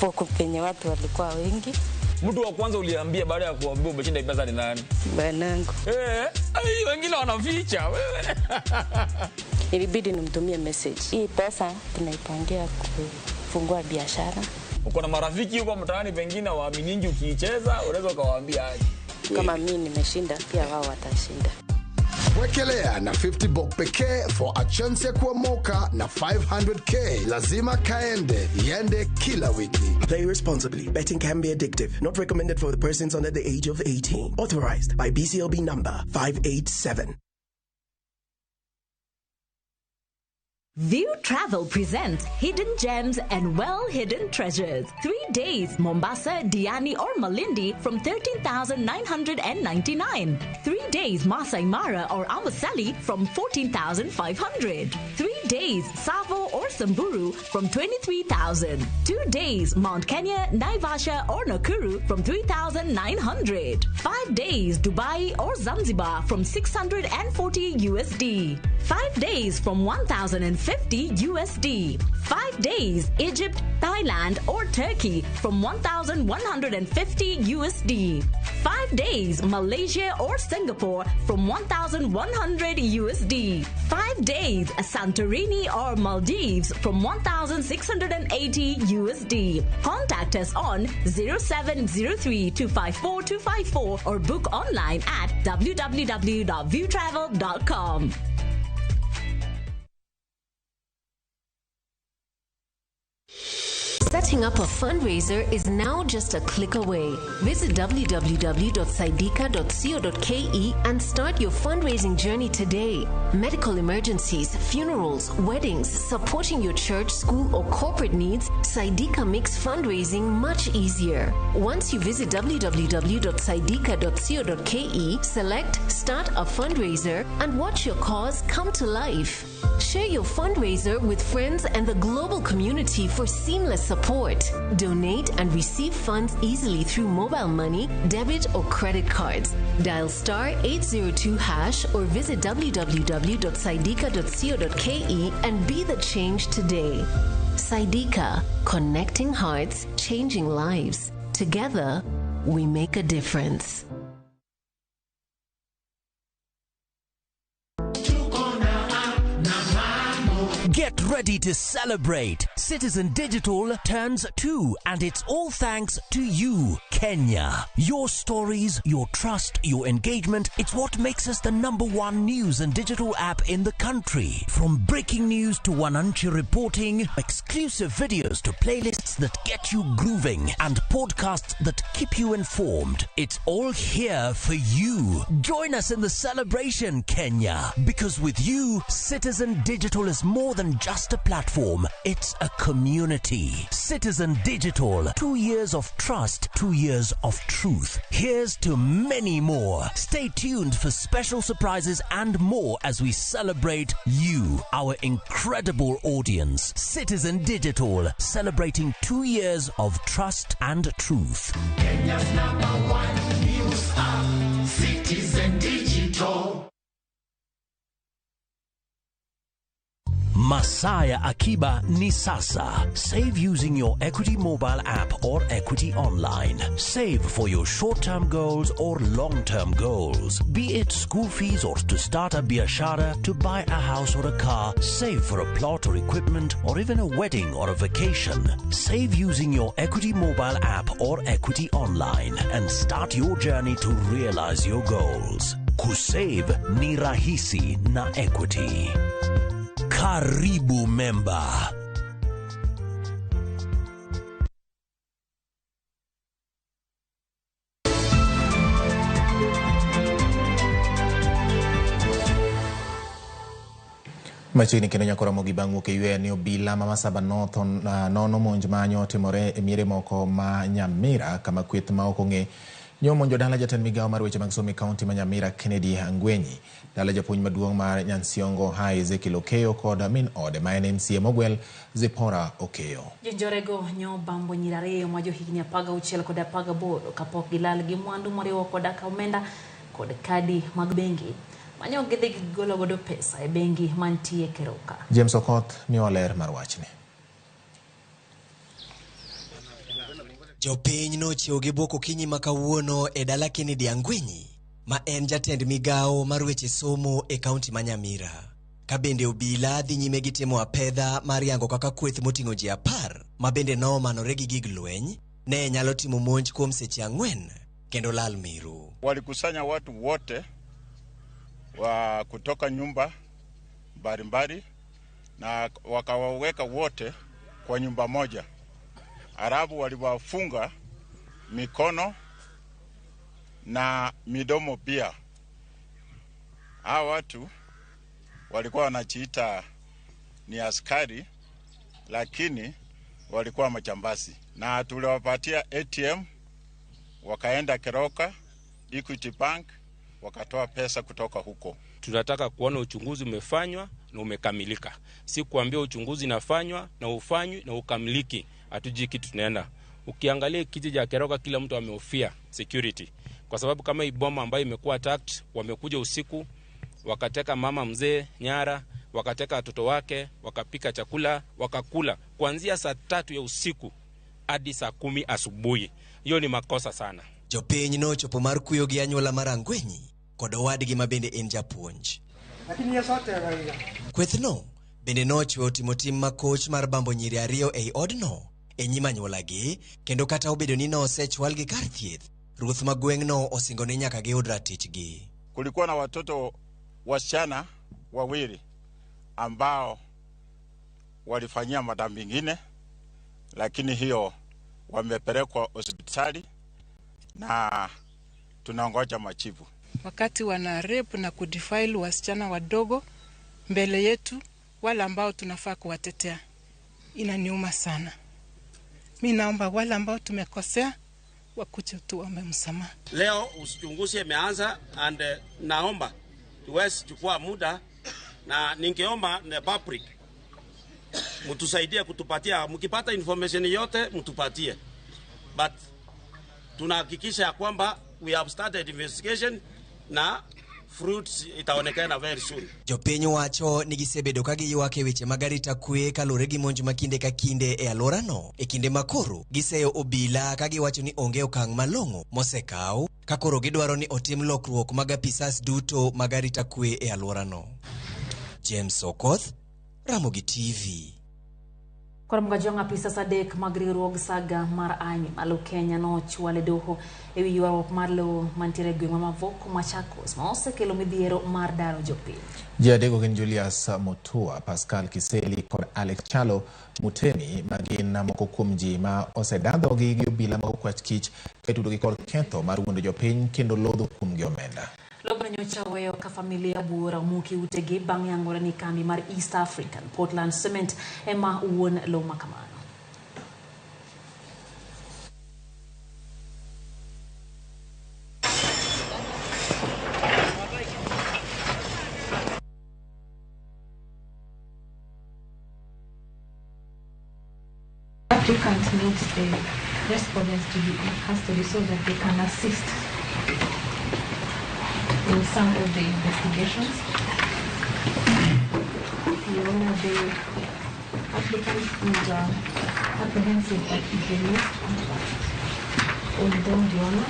hapo penye watu walikuwa wengi. Mtu wa kwanza uliambia baada ya kuambia umeshinda pesa ni nani? Bwanangu. Ai, wengine wanaficha wewe. Ilibidi nimtumie message. Hii pesa tunaipangia kufungua biashara. Uko na marafiki huko mtaani pengine waaminingi ukiicheza, unaweza ukawaambia aje. Kama mimi nimeshinda, pia wao watashinda. Wekelea na 50 bob pekee for a chance ya kuomoka na 500k. Lazima kaende, iende kila wiki. Play responsibly. Betting can be addictive. Not recommended for the persons under the age of 18. Authorized by BCLB number 587. View Travel presents Hidden Gems and Well-Hidden Treasures. 3 days, Mombasa, Diani or Malindi from 13,999. 3 days, Masai Mara or Amboseli from 14,500. 3 days, Tsavo or Samburu from 23,000. 2 days, Mount Kenya, Naivasha or Nakuru from 3,900. 5 days, Dubai or Zanzibar from 640 USD. 5 days from 1,050 USD. 5 days, Egypt, Thailand or Turkey from 1,150 USD. 5 days, Malaysia or Singapore from 1,100 USD. 5 days, Santorini or Maldives from 1,680 USD. Contact us on 0703 254 254 or book online at www.viewtravel.com. Setting up a fundraiser is now just a click away. Visit www.saidika.co.ke and start your fundraising journey today. Medical emergencies, funerals, weddings, supporting your church, school, or corporate needs, Saidika makes fundraising much easier. Once you visit www.saidika.co.ke, select Start a Fundraiser and watch your cause come to life. Share your fundraiser with friends and the global community for seamless support. Donate and receive funds easily through mobile money, debit, or credit cards. Dial star 802 hash or visit www.saidika.co.ke and be the change today. Saidika, connecting hearts, changing lives. Together, we make a difference. Get ready to celebrate. Citizen Digital turns 2, and it's all thanks to you, Kenya. Your stories, your trust, your engagement, it's what makes us the #1 news and digital app in the country. From breaking news to Wananchi reporting, exclusive videos to playlists that get you grooving, and podcasts that keep you informed. It's all here for you. Join us in the celebration, Kenya, because with you, Citizen Digital is more than just a platform, it's a community. Citizen Digital, 2 years of trust, 2 years of truth. Here's to many more. Stay tuned for special surprises and more as we celebrate you, our incredible audience. Citizen Digital, celebrating 2 years of trust and truth. Kenya's #1 news app, Citizen Digital. Masaya Akiba ni sasa. Save using your Equity mobile app or Equity online. Save for your short-term goals or long-term goals. Be it school fees or to start a biashara, to buy a house or a car, save for a plot or equipment, or even a wedding or a vacation. Save using your Equity mobile app or Equity online and start your journey to realize your goals. Kusave ni rahisi na Equity. Karibu member. Machiegni kendo nyako Ramogi bang' wuok e yweyo ni obila ma Masaba North nono monj ma nyotimore e miere moko ma Nyamira kama kweth ma ok ong'e nyomonjo dala jatend migawo mar weche mag somo e kaunti ma Nyamira Kennedy Angwenyi, dala japuonj maduong' mar Nyansiongo High Ezekiel Okeyo kod min ode ma en MCA mogwel Zipporah Okeyo. Jonjorego nyobambo nyiri ariyo ma johigni 16 kod 18 kapok gilal gi mwandu moriwo koda ka omenda kod kadi mag bengi manyo gidhi gigolo godo pesa e bengi mantie Keroka. James Okoth miwa ler mar wachni. Jopiny nochiew gi bwok okinyi ma kawuono e dala Kennedy Angwenyi ma en jatend migawo mar weche somo e kaunti ma Nyamira. Ka bende obila dhi nyime gi timo apedha mar yango kaka kweth moting'o ji 10 ma bende noomanore gi gig lweny ne nyalo timo monj kuom seche 4 kendo lal miru. Walikusanya watu wote wa kutoka nyumba mbalimbali na wakawaweka wote kwa nyumba moja. Arabu waliwafunga mikono na midomo pia. Hawa watu walikuwa wanajiita ni askari, lakini walikuwa majambazi. Na tuliwapatia ATM, wakaenda Keroka, Equity Bank, wakatoa pesa kutoka huko. Tunataka kuona uchunguzi umefanywa na umekamilika. Si kuambia uchunguzi nafanywa na ufanywi na ukamiliki. Hatujui kitu tunaenda. Ukiangalia kijiji cha Keroka kila mtu amehofia security. Kwa sababu kama hii boma ambayo imekuwa attacked, wamekuja usiku, wakateka mama mzee nyara, wakateka watoto wake, wakapika chakula, wakakula kuanzia saa 3 ya usiku hadi saa 10 asubuhi. Hiyo ni makosa sana. Jopiny nochopo mar kuyo gi anyuola mar Angwenyi kod owadgi ma bende en japuonj. Kwethno bende nochweyo timo tim makoch mar bambo nyiri ariyo ei odno e nyim anyuolagi, kendo kata obedo ni nosechwalgi kar thieth, ruoth ma gweng'no osingo ni nyaka giyud ratichgi. Kulikuwa na watoto wasichana wawili ambao walifanyia madhambi mengine, lakini hiyo wamepelekwa hospitali na tunangoja majibu. Wakati wana rape na kudefile wasichana wadogo mbele yetu, wale ambao tunafaa kuwatetea, inaniuma sana. Mimi naomba wale ambao tumekosea wakuje tuombe msamaha. Leo uchunguzi imeanza and naomba tuweze chukua muda, na ningeomba na public mtusaidie kutupatia, mkipata information yote mtupatie. But tunahakikisha kwamba we have started investigation na fruits itaonekana very soon. Jopiny wacho ni gisebedo ka giywak e weche mag arita kwe kaluwore gi monj ma kinde ka kinde e alworano. E kinde makoro giseyo obila ka giwacho ni onge okang' malong'o mosekaw, ka koro gidwaro ni otim lokruok mag apisas duto mag arita kwe e alworano. James Okoth, Ramogi TV. Koro mgajong apisas adek mag riwruog saga mar Anyi malo Kenya nochwale doho ewi ywaruok mar lowo mantiere e gweng' ma Mavoko Machakos ma osekelo midhiero mar daro jopiny. Ji adekgo gin Julius Mutua, Pascal Kiseli kod Alex Chalo Mutemi ma gin moko kuom ji ma osedadhogi gi obila mag okwach kich ka itudogi kod ketho mar wuondo jopiny kendo lodho kuomgi omenda. Lobno nyocha oweyo ka familia buora omuki utegi bang' yangore ni kambi mar East African Portland Cement ema wuon lowo ma kamano. Applicant needs the respondents to be in custody so that they can assist in some of the investigations. You Honor, the applicant is apprehensive that he released on bond, Your Honor.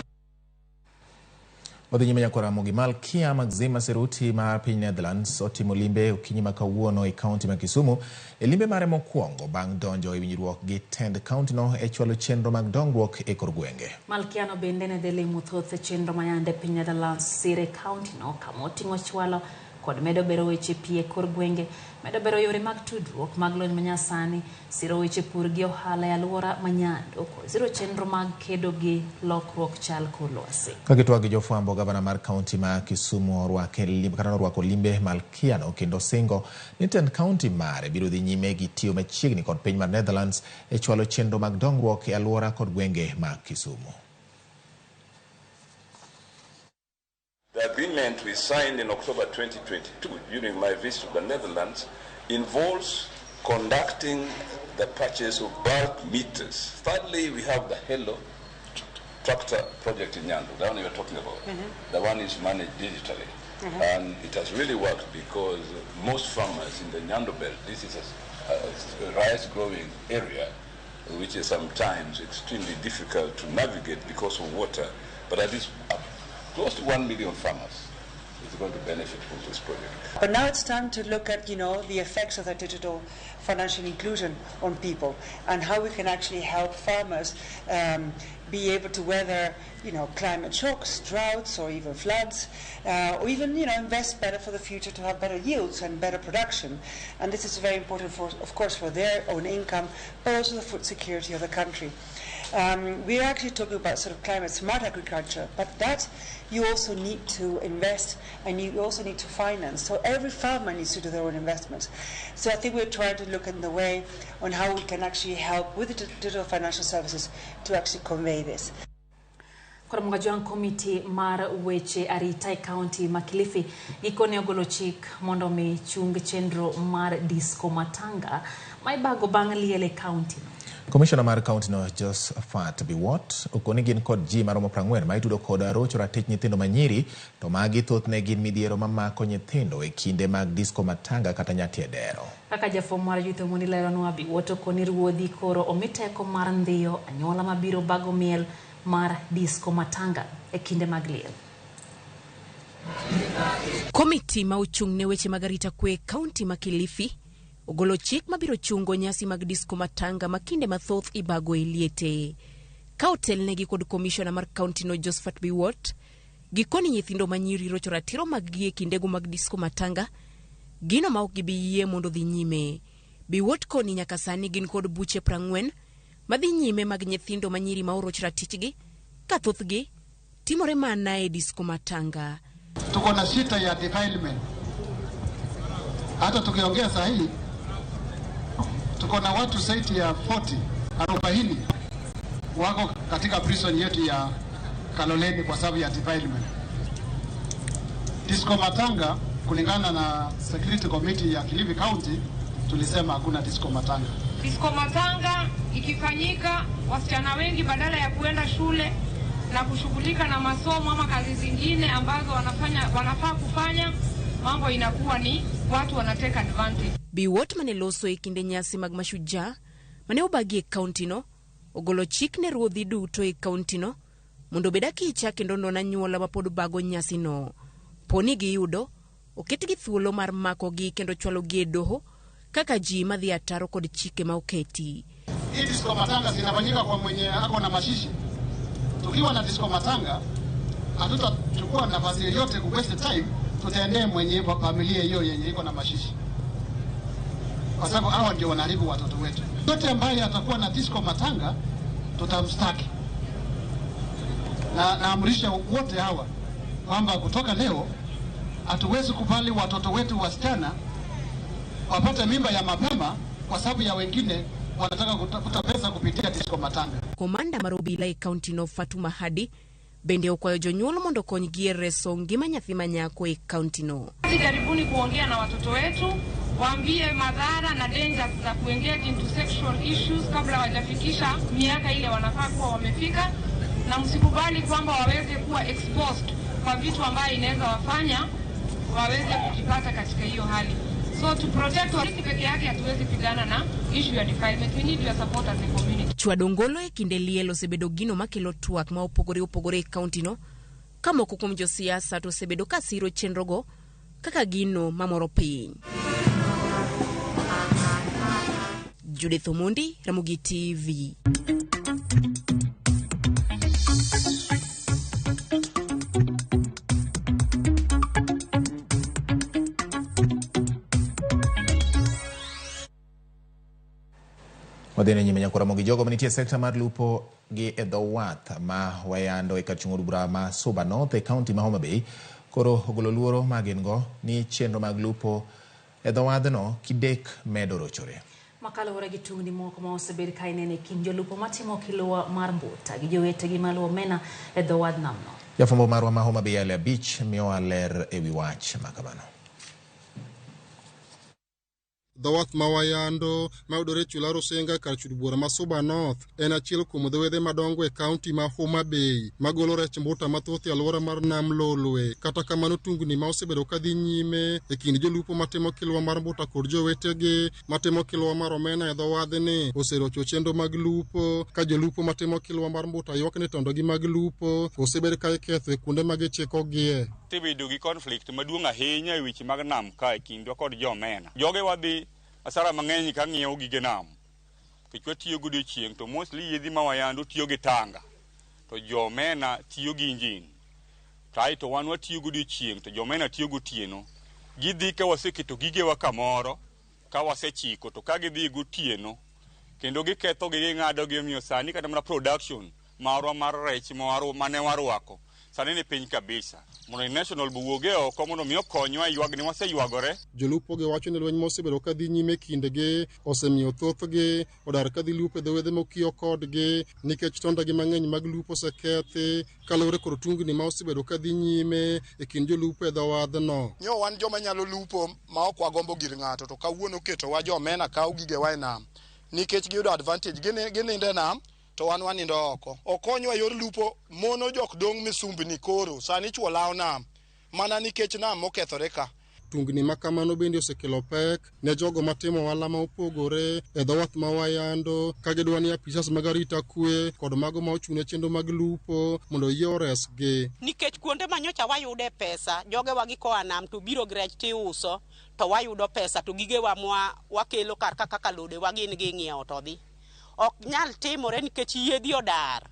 Odhi nyime nyakwa Ramogi. Malkia Maxima Seruti mar piny Netherlands otimo limbe okinyi ma kawuono e kaunti ma Kisumu e limbe mare mokwongo bang' donjo e winjruok gi tend kauntino e chwalo chenro mag dongruok e kor gwenge. Malkiano bende ne dhi limo thoth chenro ma yande piny Netherlands sire kauntino kama oting'o chwalo kod medo bero weche pi e kor gwenge, medo bero yore mag tudruok mag lony manyasani, siro weche pur gi ohala e alwora ma Nyando kod siro chenro mag kedo gi lokruok chal kor lwasi. Ka gitwak gi jofwambo, gavana mar kaunti ma Kisumu orwako limbe Malkiano kendo singo ni tend kaunti mare biro dhi nyime gi tiyo machiegni kod piny mar Netherlands e chwalo chenro mag dongruok e alwora kod gwenge mag Kisumu. The agreement we signed in October 2022 during my visit to the Netherlands involves conducting the purchase of bulk meters. Thirdly, we have the Hello tractor project in Nyando, the one you were talking about. Mm-hmm. The one is managed digitally. Mm-hmm. And it has really worked because most farmers in the Nyando belt, this is a rice growing area, which is sometimes extremely difficult to navigate because of water, but at least close to 1 million farmers is going to benefit from this project. But now it's time to look at, you know, the effects of that digital financial inclusion on people and how we can actually help farmers be able to weather, you know, climate shocks, droughts, or even floods, or even, you know, invest better for the future to have better yields and better production. And this is very important, for, of course, for their own income, but also the food security of the country. We are actually talking about sort of climate smart agriculture, but that you also need to invest and you also need to finance. So every farmer needs to do their own investments. So I think we're trying to look in the way on how we can actually help with the digital financial services to actually convey this. Koro Mgajwang' komiti mar weche arita e kaunti ma Kilifi gikone ogolo chik mondo mi chung chenro mar disco matanga ma ibago bang' liel e kaunti. Komishona mar kaunti no Josephat Biwott okoni gin kod ji maromo 40 ma itudo kod rocho ratich nyithindo manyiri to magi thothne gin midhiero mamako nyithindo e kinde mag disco matanga kata nyati e dero. Kaka jafwambo mar Youth Omondi leronwa, Biwott okoni ruodhi koro omi teko mar ndhiyo anyuola mabiro bago miel mar disco matanga e kinde mag liel. Komiti ma ochung' ne weche mag arita kwe kaunti ma Kilifi ogolo chik mabiro chungo nyasi mag disco matanga ma kinde mathoth ibago e liete. Ka otelnegi kod komishona mar kaunti no Josephat Biwott, gikoni nyithindo manyiri rocho ratiro mag-gi e kindego mag disco matanga, gino ma ok gibi yie mondo dhi nyime. Biwott koni nyaka sani gin kod buche 40 madhi nyime mag nyithindo manyiri ma oroch ratichgi, ka thothgi timore mana e disco matanga. Tuko na shida ya defilement. Hata tukiongea saa hii tuko na watu zaidi ya 40 wako katika prison yetu ya Kaloleni kwa sababu ya defilement. Disco matanga, kulingana na security committee ya Kilifi County, tulisema hakuna disco matanga. Disco matanga ikifanyika, wasichana wengi badala ya kuenda shule na kushughulika na masomo ama kazi zingine ambazo wanafaa kufanya, mambo inakuwa ni watu wanateka advantage. Biwott mane loso e kinde nyasi mag mashujaa mane obagi e kaunti no ogolo chik ne ruodhi duto e kaunti no mondo obed akicha kendo non anyuola mapod bago nyasi no. Poni giyudo oketgi thuolo mar makogi kendo chwalogi e doho kaka ji madhi ataro kod chike ma oketi. Hii disco matanga zinafanyika kwa mwenye ako na mashishi. Tukiwa na disco matanga hatutachukua nafasi yoyote ku waste time, tutaendee mwenye familia hiyo yenye iko na mashishi, kwa sababu hawa ndio wanaharibu watoto wetu. Yote ambaye atakuwa na disco matanga tutamstaki, na naamrisha wote hawa kwamba kutoka leo hatuwezi kubali watoto wetu wasichana wapate mimba ya mapema kwa sababu ya wengine wanataka kutafuta pesa kupitia disco matanga. Komanda mar obila e kaunti no Fatuma Hadi bende okwayo jonyuol mondo okonygi e reso ngima nyathi manyako e kaunti no. Jaribuni kuongea na watoto wetu, waambie madhara na dangers za kuengage into sexual issues kabla hawajafikisha miaka ile wanafaa kuwa wamefika, na msikubali kwamba waweze kuwa exposed kwa vitu ambayo inaweza wafanya waweze kujipata katika hiyo hali. So to protect sisi peke yake hatuwezi pigana na issue ya defilement. We need your support as a community. Chwado ngolo e kinde liel osebedo gino makelo twak ma opogore opogore e kaontino, ka moko kuom josiasa to osebedo ka siro chenrogo kaka gino mamoro piny. Judith Omondi, Ramogi TV. Wadhi nyime nyaka Ramogi jogo manitie e sekta mar lupo gi e dho wath ma wayando e kar chung' od bura ma Suba North e kaunti ma Homa Bay koro ogolo luoro ma gin go ni chenro mag lupo e dho wadhno kidek medo rochore. Makaluwore gi tungni moko ma osebed ka ineno e kind jolupo matimo kiluwa mar mbuta gi jowetegi maluwo omena e dho wadh namno. Jafwambo marwa ma Homa Bay Ale Abich miyowa ler ewi wach ma kamano. Dho wath ma Wayando mayudore e chula Rusinga kar chud bura ma Suba North en achiel kuom dho wedhe madongo e kaunti ma Homa Bay magolo rech mbuta mathoth e alwora mar Nam Lolwe. Kata kamano tungni ma osebedo kadhi nyime e kind jolupo matimo kilwa mar mbuta kod jowetegi matimo kilwa mar omena e dho wadhni oserocho chenro mag lupo, ka jolupo matimo kilwa mar mbuta ywak ni tondogi mag lupo osebed ka iketho e kuonde ma gichikogie. Tibedo gi conflict maduong' ahinya e weche mag nam ka e kindwa kod jo omena. Joge wadhi asara mang'eny ka ng'iewo gige nam. Nikech watiyo godiochieng' to mostly yiedhi ma wayando tiyo gi tanga, to jo omena tiyo gi injin. Kaeto wan watiyo godiochieng' to jo omena tiyo gotieno. Gidhi ka waseketo gigewa kamoro, ka wasechiko to ka gidhi gotieno, kendo giketho gi ging'ado gi omiyo sani kata mana production marwa mar rech mane warwako sani ni piny kabisa. Mondo national buwuoge oko mondo mi okonywa e ywagni waseywagore. Jolupo gi wacho ni lweny mosebedo kadhi nyime kindegi osemiyo thothgi odar kadhi lupo e dho wedhe mokiewo kodgi nikech tondegi mang'eny mag lupo osekethi kaluwore kod tungni ma osebedo kadhi nyime e kind jolupo e dho wadhno. Nyo wan joma nyalo lupo ma ok wagombo gir ng'ato to kawuono ketowa jo omena kawo gigewa e nam nikech giyudo advantage, ginindo e nam to wan wanindo oko. Okonywa yor lupo, mono jok dong' misumbni koro sani chwo lawo nam mana nikech nam mokethore ka. Tungni ma kamano bende osekelo pek ne jogo matimo ohala ma opogore e dho wath ma Wayando ka gidwa ni apisas mag arita kwe kod mago ma ochung' ne chenro mag lupo mondo oyie oresgi. Nikech kuonde ma nyocha wayude pesa, jogewa gi koa nam to biro gi rech tiuso to wayudo pesa to gigewa mwa wakelo kar ka kaka lodewa gin ging'iewo to dhi. Ok nyal timore nikech yiedhi odar,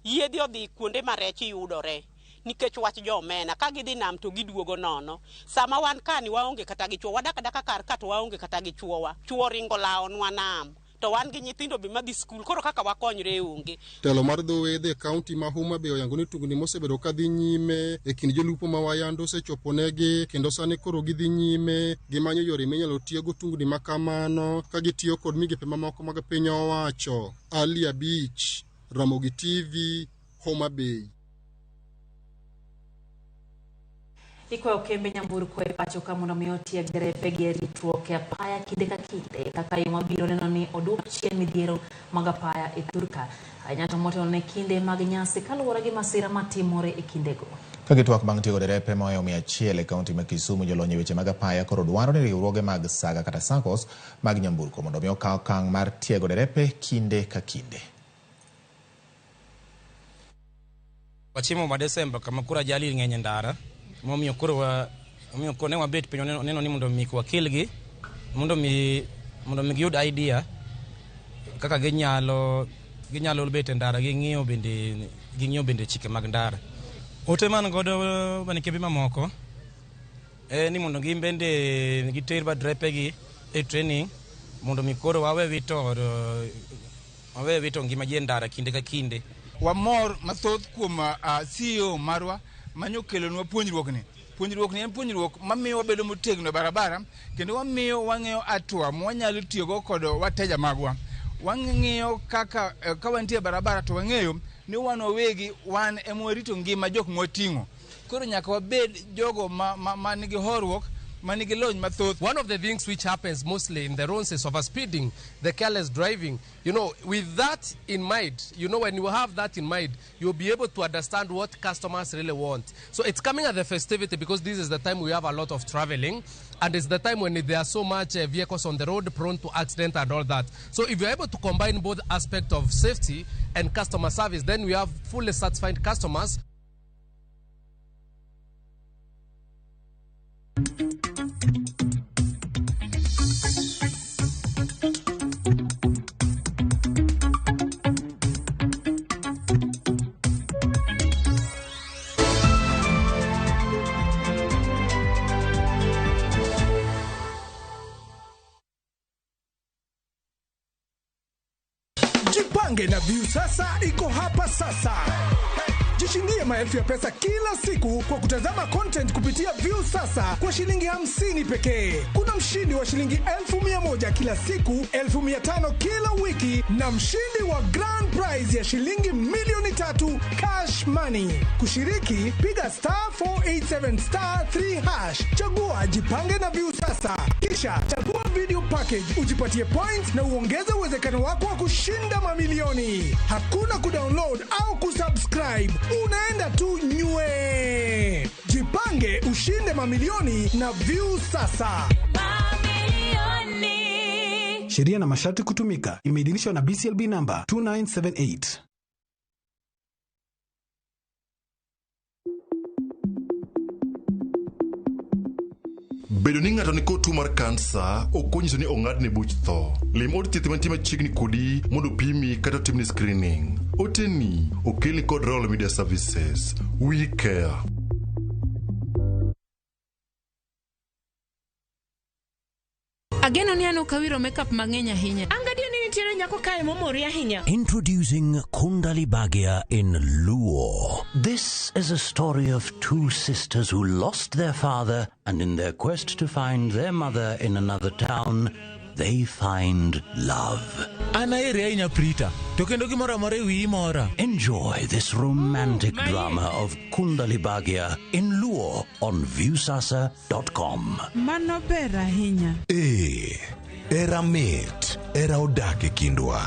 yiedhi odhi kuonde ma rech yudore nikech wach jo omena. Ka gidhi nam to giduogo nono. Sama wan kani waonge kata gi chwo, wadak adaka kar ka to waonge kata gi chwowa. Chwo ringo lawonwa nam to wan gi nyithindo be madhi skul, koro kaka wakonyre onge. Telo mar dho wedhe e kaunti ma Homa Bay oyango ni tungni mosebedo kadhi nyime e kind jolupo ma Wayando osechoponegi kendo sani koro gidhi nyime gimanyo yore minyalo tiego tungni ma kamano ka gitiyo kod migepe mamoko mag piny owacho. Ali Abich, Ramogi TV, Homa Bay. Ikwayo kembe nyamburko e pacho ka mondo mi otieg derepegi e ritruok e apaya kinde ka kinde kaka yo mabiro neno ni oduok chien midhiero mag apaya e thurka ahinya to motelo ne kinde mag nyasi kaluwore gi masira matimore e kindego. Ka gitwak bang' tiego derepe mohewo 100 e kaunti ma Kisumu, jolony e weche mag apaya koro dwaro ni riwruoge mag saga kata SACCOS mag nyamburko mondo mi okaw okang' mar tiego derepe kinde ka kinde. Wachimo ma Desemba kama koro ajali ng'eny e ndara, momiyo koro ne wabet piny neno ni mondo mi wakelgi mondo mi giyud idea kaka ginyalo bet e ndara, ging'iyo bende chike mag ndara. Ote man godo bane kembe mamoko ni mondo gin bende giter derepegi e training mondo mi koro wawe wito ngima ji e ndara kinde ka kinde. Wamor mathoth kuom CEO marwa manyo kelonwa puonjruokni. Puonjruokni en puonjruok mamiyo wabedo motegno e barabara kendo wamiyo wang'eyo hatua mwanyalo tiyogo kod wateja magwa. Wang'iyo kaka ka wantie e barabara to wang'eyo ni wan wawegi wan ema warito ngima jok mwating'o. Koro nyaka wabed jogo ma nigi horuok manigi lony mathoth. One of the things which happens mostly in the roads is overspeeding, the careless driving. You know, with that in mind, you know, when you have that in mind, you'll be able to understand what customers really want. So it's coming at the festivity because this is the time we have a lot of traveling, and it's the time when there are so much vehicles on the road prone to accident and all that. So if you're able to combine both aspects of safety and customer service, then we have fully satisfied customers. Jipange na Viusasa iko hapa sasa. Jishindie maelfu ya pesa kila siku kwa kutazama content kupitia Viusasa kwa shilingi 50 pekee. Kuna mshindi wa shilingi 1,100 kila siku, 5,000 kila wiki na mshindi wa grand prize ya shilingi 3,000,000 cash money. Kushiriki, piga *487*3#. Chagua Jipange na Viusasa. Kisha chagua video package, ujipatie points na uongeze uwezekano wako wa kushinda mamilioni. Hakuna kudownload au kusubscribe. Unaenda tu nywe. Jipange ushinde mamilioni na Viusasa. Mamilioni. Sheria na masharti kutumika. Imeidhinishwa na BCLB number 2978. Bedo ni ng'ato nikod tuo mar kansa ok onyiso ni ong'adne buch tho. Lim od thieth mantie machiegni kodi mondo pimi kata otimni screening. Oteni okelni kod Royal Media Services. We care. Ageno ni an ok awiro makeup mang'eny ahinya. An gadier ni nitiere nyako kae momori ahinya. Introducing Kundali Bhagya in Luo. This is a story of two sisters who lost their father, and in their quest to find their mother in another town, they find love. An aheri ahinya Prita, to kendo gimoro amora e wiyi mora. Enjoy this romantic drama of Kundali Bhagya in Luo on Viusasa.com. Mano ber ahinya. Ee, era mit, era odak e kindwa.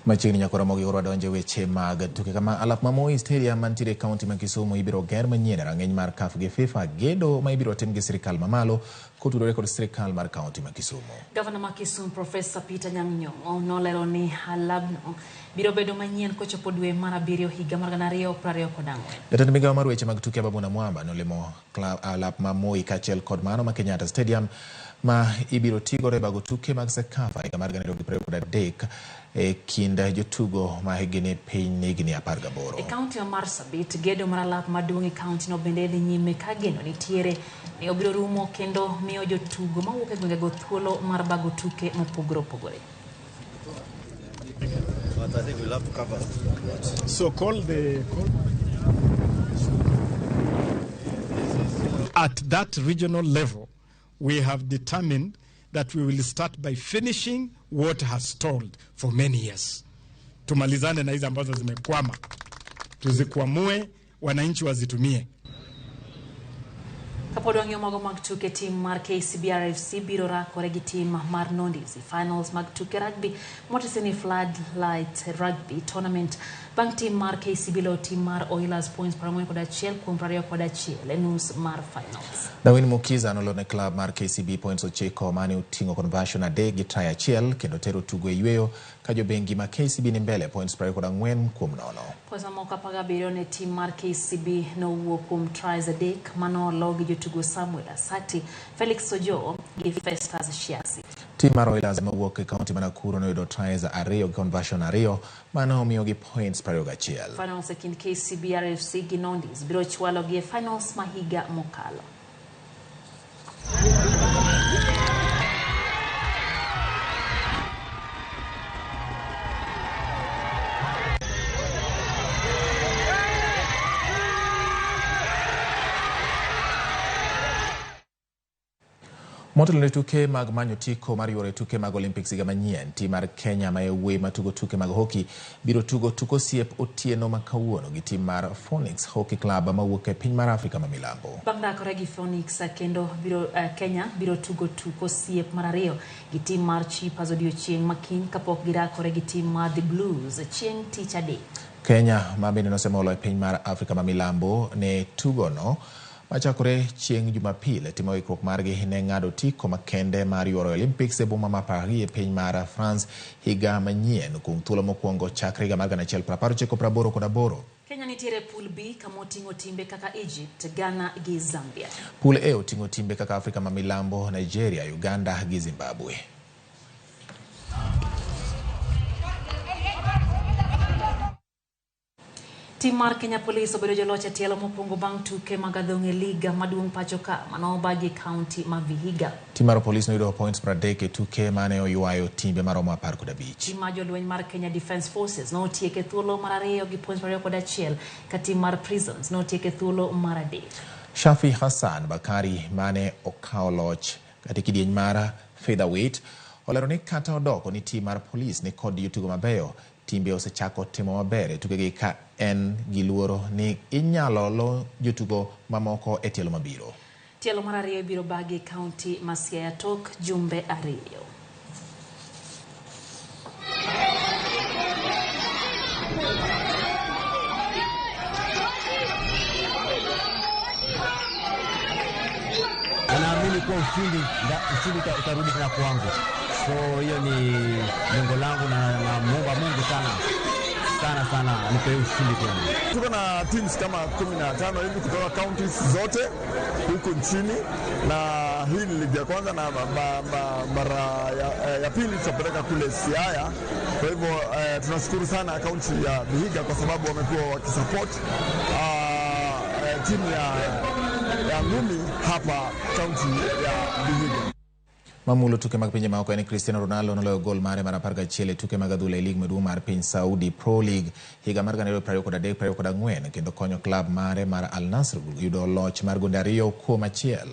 Machiegni nyaka Ramogi koro wadonje weche mag tuke kama alap ma Moi Stadium mantiere e kaunti ma Kisumu ibiro ger manyien e rang'iny mar CAF gi FIFA, gedo ma ibiro tim gi sirikal mamalo kotudore kod sirikal mar kaunti ma Kisumu. Gavana ma Kisumu Profesa Peter Anyang' Nyong'o nolero ni alabno biro bedo manyien kochopo dwe mar 7 higa mar 2024. Jatend migawo mar weche mag tuke Ababu Namwamba nolimo alap ma Moi kaachiel kod mano ma Kenyatta Stadium ma ibiro tigodo e bago tuke mag CECAFA higa mar 2023 e kind jotugo ma higni piny higni 18. E kaunti ma Marsabit, gedo mar alap maduong' e kaunti no bende dhi nyime ka geno nitiere ni obiro rumo kendo miyo jotugo mawuok e gwengego thuolo mar bago tuke mopogore opogore. But I think we'll have to cover. So call the call. At that regional level, we have determined that we will start by finishing what has stalled for many years. Tumalizane na hizi ambazo zimekwama, tuzikwamue, wananchi wazitumie. Kapod wang'iyo mago mag tuke, tim mar KCB RFC biro rakore gi tim mar Nondies e finals mag tuke rugby motese ni Floodlight Rugby Tournament bang' tim mar KCB loyo tim mar Oilers points 41 kuom 21 e nus mar finals. Darwin Mukiza nolone club mar KCB points 9 mane oting'o conversion 3 gi try 1 kendo tero tugo e yweyo ka jobengi ma KCB ni mbele points 24 kuom 0. Points mamoko 17 ne tim mar KCB nowuok kuom tries 3 manolo gi jotugo Samuel Asati, Felix Ojo gi Festus Shiasi. Tim mar Oilers mawuok e kaunti ma Nakuru noyudo tries 2 gi conversion 2 mano omiyogi points 21. Finals e kind KCB RFC gi Nondies biro chwalo gi e finals ma higa mokalo. Motelo ne tuke mag manyo otiko mar yuoro e tuke mag Olympics higa manyien, tim mar Kenya ma yawuoyi matugo tuke mag hockey biro tugo tuk osiep otieno ma kawuono gi tim mar Phoenix Hockey Club mawuok e piny mar Afrika ma milambo. Bang' rakore gi Phoenix kendo biro, Kenya biro tugo tuk osiep mar ariyo gi tim mar Chippers odiochieng' ma kiny kapok girakore gi tim mar The Blues chieng' tich adek. Kenya ma bende nosemolo e piny mar Afrika ma milambo ne tugono machakore chieng' Jumapil timo ikruok margi ne ng'ado otiko makende mar yuoro Olympics e boma ma Paris e piny mar France higa manyien kuom thuolo mokwongo chakre higa mar 1988. Kenya nitiere e pool B kama oting'o timbe kaka Egypt, Ghana gi Zambia. Pool A oting'o timbe kaka Afrika ma milambo, Nigeria, Uganda gi Zimbabwe. Tim mar Kenya Police obedo joloch e tielo mokwongo bang' tuke mag adhong' e liga maduong' pacho ka mano obagi e kaunti ma Vihiga. Tim mar Police noyudo points 30 e tuke mane oywayo timbe maromo 15. Tim mar jolweny mar Kenya Defence Forces notieko e thuolo mar ariyo gi points 21 ka tim mar Prisons notieko e thuolo mar 3. Shafi Hassan Bakari mane okawo loch kata kidieny mar featherweight olero ni kata odoko ni tim mar Police ni kod jotugo mabeyo, timbe osechako timo maber e tukegi ka en gi luoro ni inyalo lo jotugo mamoko e tielo mabiro. Tielo mar ariyo ibiro bagi e kaunti ma Siaya tok jumbe 2. Naamini kuwa ushindi utarudi tena kwangu. So hiyo ni lengo langu na namuomba Mungu sana sana sana anipe ushindi tena. Tuko na teams kama 15 hivi kutoka counties zote huku nchini, na hii ni ligi ya kwanza na mara ya pili tutapeleka kule Siaya. Kwa hivyo tunashukuru sana county ya Vihiga kwa sababu wamekuwa wakisupport timu ya ngumi hapa county ya Vihiga. Mamulo tuke mag pinje maoko en Cristiano Ronaldo noloyo gol mare mar 11 e tuke mag adhula e lig maduong' mar piny Saudi Pro League higa mar 2023-24 kendo konyo klab mare mar Al Nassr yudo loch mar gonde 2-1.